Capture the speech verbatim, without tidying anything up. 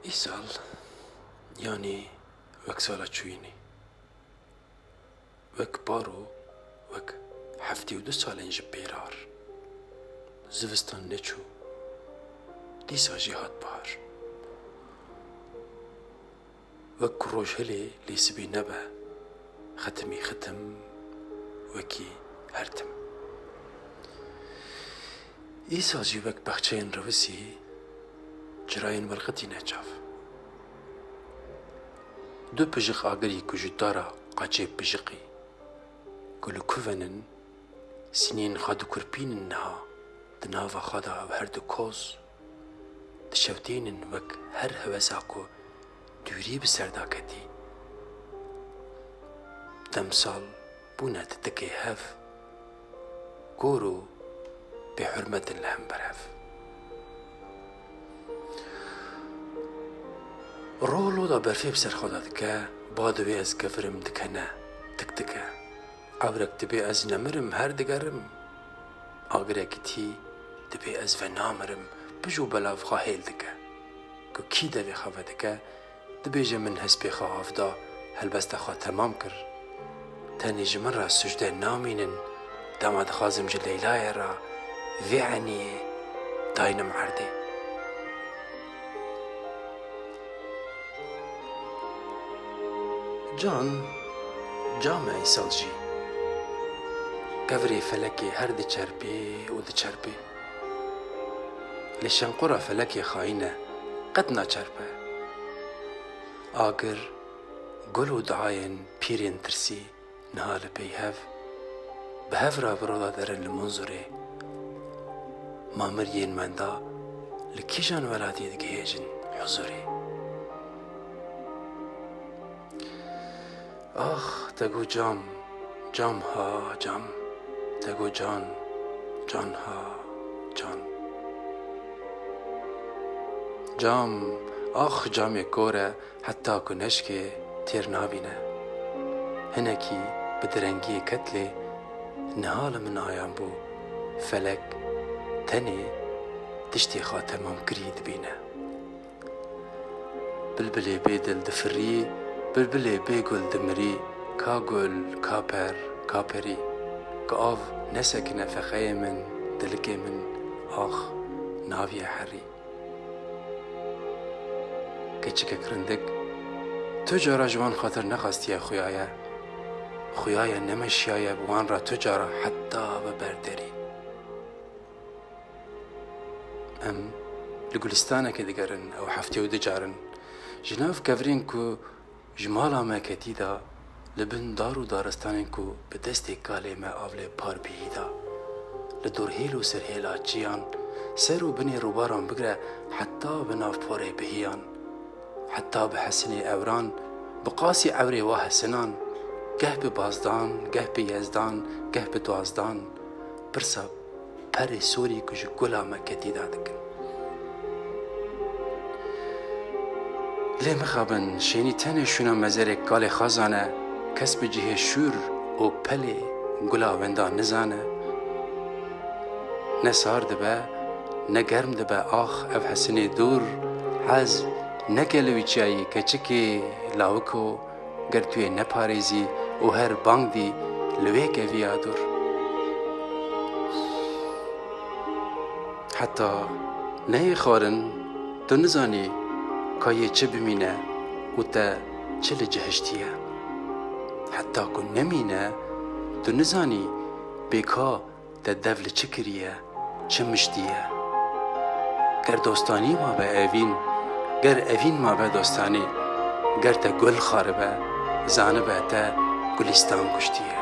Îsal, yanî wek sala çûyînê. Wek baro, wek heftê û du salên ji pêrar. Zivistan neçû, dîsa jî hat bihar. Wek ku roj hilê lê sibê nebe, xetimî xitim, wekî her tim. Îsal jî wek bexçeyên rewisî, çirayên welqitîne çav. Du pijik agirî ku ji dara qeçê pijiqî, ku li kuvenin, sînên xwe dikurpînin niha, di nava xwe de ew her du koz, dişewtînin wek her hewesa ku dûrî bi ser de ketî. Demsal bûne titikê hev, kor û bêhurmet in li hember hev. Rolo da berfê bi ser xwe de dike, ba divê ez kevirim dikene, tik dike. Ewrek dibê ez nemirim, her digerim. Agirekî tî dibê ez venamirim, pij û belav xwe hêl dike. Ku kî devê xwe vedike, dibêje min hespê xwe av da, helbesta xwe temam kir. Tenê ji min re sucde namînin, dema dixwazim ji Leylayê re vê eniyê daynim erdê. Can, cam e îsal jî. Kevirê felekê her diçerpê û diçerpê. Lê şenqora felekê xayîn e, qet naçerpe. Agir, gul û duayên pîrên tirsî niha li pey hev, bi hev re bi roda derin li Munzurê. Mamir yên wenda li kîjan welatî digihêjin huzurê? Ax, te got cam, cam ha cam, te got can, can ha can. Cam, ax camê kor e, heta ku neşkê têr nabîne. Hinekî bi direngiyê ket lê niha li min ayan bû, felek tenê tiştê xwe temamkirî dibîne. Bilbilê bê dil difirî, bilbilê bê gul dimirî, ka gul, ka per, ka perî. Ku av nesekine feqeyê min, dilikê min, ax, naviye herî. Keçikek rindik tu cara ji wan xatir nexastiye xuyaye. Xuyaye nemeşiyaye bi wan re tu cara heta bi ber derî. Em li gulistanekê digerin, ew heftê û du car in. Ji nav kevirên ku ji mala me ketî de, li bin dar û daristanên ku bi destê kalê me av lê par bihî de, li dorhêl û serhêla çiyan, ser û binê rûbaran bigire heta bi nav porê bihiyan, heta bi hesinê ewran, bi qasî ewrê wa hesinan, geh bi bazdan, geh bi yezdan, geh bi duazdan, pirsa perê sorî ku ji gula me ketî da dikin. Lê mixabin, şênî tenê şûna mezerê kalê xazan e, kes bi cihê şûr û pelê gula wenda nizane. Ne sar dibe, ne germ dibe, ax, ev hesinê dûr, hez neke li wî çiyayî keçikê lawiko, ger tu yê neparêzî û her bang dî li wê kevî ya dûr. Heta neyê xwarin, tu nizanî ka yê çi bimîne û te çi li cihiştiye. Heta ku nemîne, tu nizanî bê ka te dev li çi kiriye, çi miştiye. Ger dostanî mabe evîn, ger evîn mabe dostanî, ger te gul xaribe, zanibe te gulîstan kuştiye.